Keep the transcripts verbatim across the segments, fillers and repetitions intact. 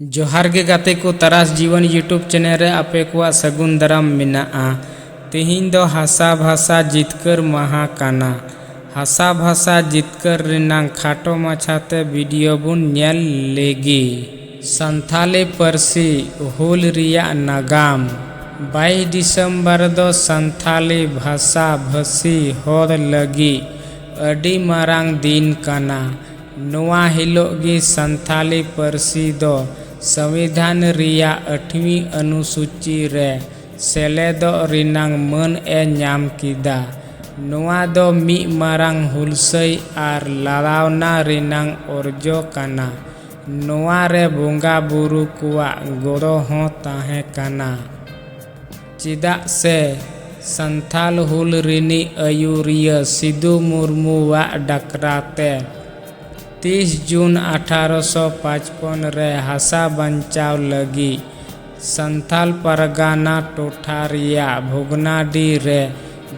ᱡᱚᱦᱟᱨ ᱜᱮ ᱜᱟᱛᱮ ᱠᱚ, ᱛᱟᱨᱟᱥ ᱡᱤᱵᱚᱱ YouTube channel ᱨᱮ ᱟᱯᱮ ᱠᱚᱣᱟᱜ ᱥᱟᱹᱜᱩᱱ ᱫᱟᱨᱟᱢ ᱢᱮᱱᱟᱜᱼᱟ᱾ ᱛᱮᱦᱮᱧ ᱫᱚ ᱦᱟᱥᱟ ᱵᱷᱟᱥᱟ ᱡᱤᱛᱠᱟᱹᱨ ᱢᱟᱦᱟ ᱠᱟᱱᱟ᱾ ᱦᱟᱥᱟ ᱵᱷᱟᱥᱟ ᱡᱤᱛᱠᱟᱹᱨ ᱨᱮᱱᱟᱝ ᱠᱷᱟᱴᱚ ᱢᱟᱪᱷᱟᱛᱮ video ᱵᱚᱱ ᱧᱮᱞ ᱞᱮᱜᱮ᱾ ᱥᱟᱱᱛᱷᱟᱞᱤ ᱯᱟᱹᱨᱥᱤ ᱦᱩᱞ ᱨᱮᱭᱟᱜ ᱱᱟᱜᱟᱢ᱾ ᱵᱟᱭᱤᱥ ᱰᱤᱥᱮᱢᱵᱚᱨ ᱫᱚ ᱥᱟᱱᱛᱷᱟᱞᱤ ᱵᱷᱟᱥᱟ ᱵᱷᱟᱹᱥᱤ ᱦᱚᱲ ᱞᱟᱹᱜᱤᱫ ᱟᱹᱰᱤ ᱢᱟᱨᱟᱝ ᱫᱤᱱ ᱠᱟᱱᱟ᱾ ᱱᱚᱣᱟ ᱦᱤᱞᱳᱜ ᱜᱮ ᱥᱟᱱᱛᱷᱟᱞᱤ ᱯᱟᱹᱨᱥᱤ ᱫᱚ ᱥᱚᱝᱵᱤᱫᱷᱟᱱ ᱨᱮᱭᱟᱜ ᱟᱴᱷᱣᱤ ᱚᱱᱩᱥᱩᱪᱤ ᱨᱮ ᱥᱮᱞᱮᱫᱚᱜ ᱨᱮᱱᱟᱝ ᱢᱟᱹᱱ ᱮ ᱧᱟᱢ ᱠᱮᱫᱟ᱾ ᱱᱚᱣᱟ ᱫᱚ ᱢᱤᱫ ᱢᱟᱨᱟᱝ ᱦᱩᱞᱥᱟᱹᱭ ᱟᱨ ᱞᱟᱲᱟᱣᱱᱟ ᱨᱮᱱᱟᱝ ᱚᱨᱡᱚ ᱠᱟᱱᱟ᱾ ᱱᱚᱣᱟ ᱨᱮ ᱵᱚᱸᱜᱟ ᱵᱩᱨᱩ ᱠᱚᱣᱟᱜ ᱜᱚᱲᱚ ᱦᱚᱸ ᱛᱟᱦᱮᱸ ᱠᱟᱱᱟ᱾ ᱪᱮᱫᱟᱜ ᱥᱮ ᱥᱟᱱᱛᱷᱟᱞ ᱦᱩᱞ ᱨᱤᱱᱤᱡ ᱟᱹᱭᱩᱨᱤᱭᱟᱹ ᱥᱤᱫᱩ ᱢᱩᱨᱢᱩᱣᱟᱜ ᱰᱟᱠᱨᱟ ᱛᱮ ᱛᱤᱥ ᱡᱩᱱ ᱟᱴᱷᱟᱨᱚᱥᱚ ᱯᱟᱸᱪᱯᱚᱱ ᱨᱮ ᱦᱟᱥᱟ ᱵᱟᱧᱪᱟᱣ ᱞᱟᱹᱜᱤᱫ ᱥᱟᱱᱛᱷᱟᱞ ᱯᱟᱨᱜᱟᱱᱟ ᱴᱚᱴᱷᱟ ᱨᱮᱭᱟᱜ ᱵᱷᱚᱜᱽᱱᱟᱰᱤ ᱨᱮ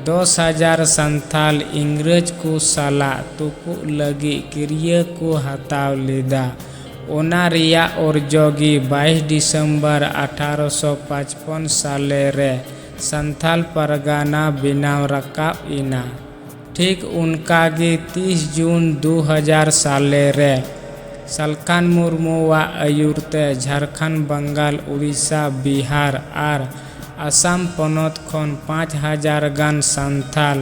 ᱫᱚᱥ ᱦᱟᱡᱟᱨ ᱥᱟᱱᱛᱷᱟᱞ ᱤᱝᱨᱮᱡᱽ ᱠᱚ ᱥᱟᱞᱟᱜ ᱛᱩᱯᱩᱜ ᱞᱟᱹᱜᱤᱫ ᱠᱤᱨᱭᱟᱹ ᱠᱚ ᱦᱟᱛᱟᱣ ᱞᱮᱫᱟ᱾ ᱚᱱᱟ ᱨᱮᱭᱟᱜ ᱚᱨᱡᱚ ᱜᱮ ᱵᱟᱭᱤᱥ ᱰᱤᱥᱮᱢᱵᱚᱨ ᱟᱴᱷᱟᱨᱚᱥᱚ ᱯᱟᱸᱪᱯᱚᱱ ᱥᱟᱞᱮ ᱨᱮ ᱥᱟᱱᱛᱷᱟᱞ ᱯᱟᱨᱜᱟᱱᱟ ᱵᱮᱱᱟᱣ ᱨᱟᱠᱟᱵ ᱮᱱᱟ᱾ ᱴᱷᱤᱠ ᱚᱱᱠᱟ ᱜᱮ ᱛᱤᱥ ᱡᱩᱱ ᱫᱩ ᱦᱟᱡᱟᱨ ᱥᱟᱞᱮ ᱨᱮ ᱥᱟᱞᱠᱷᱟᱱ ᱢᱩᱨᱢᱩᱣᱟᱜ ᱟᱹᱭᱩᱨ ᱛᱮ ᱡᱷᱟᱨᱠᱷᱚᱸᱰ, ᱵᱟᱝᱜᱟᱞ, ᱩᱲᱤᱥᱥᱟ, ᱵᱤᱦᱟᱨ ᱟᱨ ᱟᱥᱟᱢ ᱯᱚᱱᱚᱛ ᱠᱷᱚᱱ ᱯᱟᱸᱪ ᱦᱟᱡᱟᱨ ᱜᱟᱱ ᱥᱟᱱᱛᱷᱟᱞ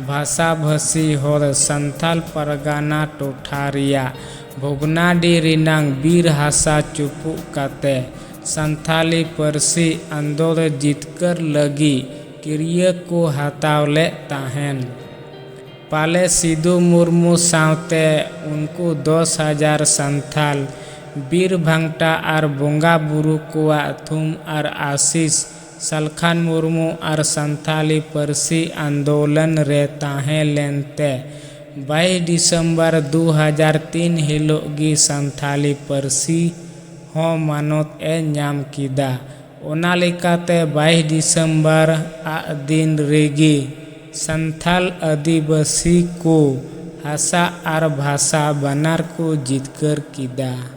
ᱵᱷᱟᱥᱟ ᱵᱷᱟᱹᱥᱤ ᱦᱚᱲ ᱥᱟᱱᱛᱷᱟᱞ ᱯᱟᱨᱜᱟᱱᱟ ᱴᱚᱴᱷᱟ ᱨᱮᱭᱟᱜ ᱵᱷᱚᱜᱽᱱᱟᱰᱤ ᱨᱮᱱᱟᱝ ᱵᱤᱨ ᱦᱟᱥᱟ ᱪᱩᱯᱩᱜ ᱠᱟᱛᱮ ᱥᱟᱱᱛᱷᱟᱞᱤ ᱯᱟᱹᱨᱥᱤ ᱟᱱᱫᱳᱞᱚᱱ ᱡᱤᱛᱠᱟᱹᱨ ᱞᱟᱹᱜᱤᱫ ᱠᱤᱨᱭᱟᱹ ᱠᱚ ᱦᱟᱛᱟᱣ ᱞᱮᱫ ᱛᱟᱦᱮᱱ᱾ ᱯᱟᱞᱮ ᱥᱤᱫᱩ ᱢᱩᱨᱢᱩ ᱥᱟᱶᱛᱮ ᱩᱱᱠᱩ ᱫᱚᱥ ᱦᱟᱡᱟᱨ ᱥᱟᱱᱛᱷᱟᱞ ᱵᱤᱨ ᱵᱷᱟᱝᱴᱟ ᱟᱨ ᱵᱚᱸᱜᱟ ᱵᱩᱨᱩ ᱠᱚᱣᱟᱜ ᱛᱷᱩᱢ ᱟᱨ ᱟᱥᱤᱥ ᱥᱟᱞᱠᱷᱟᱱ ᱢᱩᱨᱢᱩ ᱟᱨ ᱥᱟᱱᱛᱷᱟᱞᱤ ᱯᱟᱹᱨᱥᱤ ᱟᱱᱫᱳᱞᱚᱱ ᱨᱮ ᱛᱟᱦᱮᱸ ᱞᱮᱱᱛᱮ ᱵᱟᱭᱤᱥ ᱰᱤᱥᱮᱢᱵᱚᱨ ᱫᱩ ᱦᱟᱡᱟᱨ ᱛᱤᱱ ᱦᱤᱞᱳᱜ ᱜᱮ ᱥᱟᱱᱛᱷᱟᱞᱤ ᱯᱟᱹᱨᱥᱤ ᱦᱚᱸ ᱢᱟᱱᱚᱛ ᱮ ᱧᱟᱢ ᱠᱮᱫᱟ᱾ ᱚᱱᱟ ᱞᱮᱠᱟᱛᱮ ᱵᱟᱭᱤᱥ ᱰᱤᱥᱮᱢᱵᱚᱨ ᱟᱜ ᱫᱤᱱ ᱨᱮᱜᱮ ᱥᱟᱱᱛᱷᱟᱞ ᱟᱹᱫᱤᱵᱟᱹᱥᱤ ᱠᱚ ᱦᱟᱥᱟ ᱟᱨ ᱵᱷᱟᱥᱟ ᱵᱟᱱᱟᱨ ᱠᱚ ᱡᱤᱛᱠᱟᱹᱨ ᱠᱮᱫᱟ᱾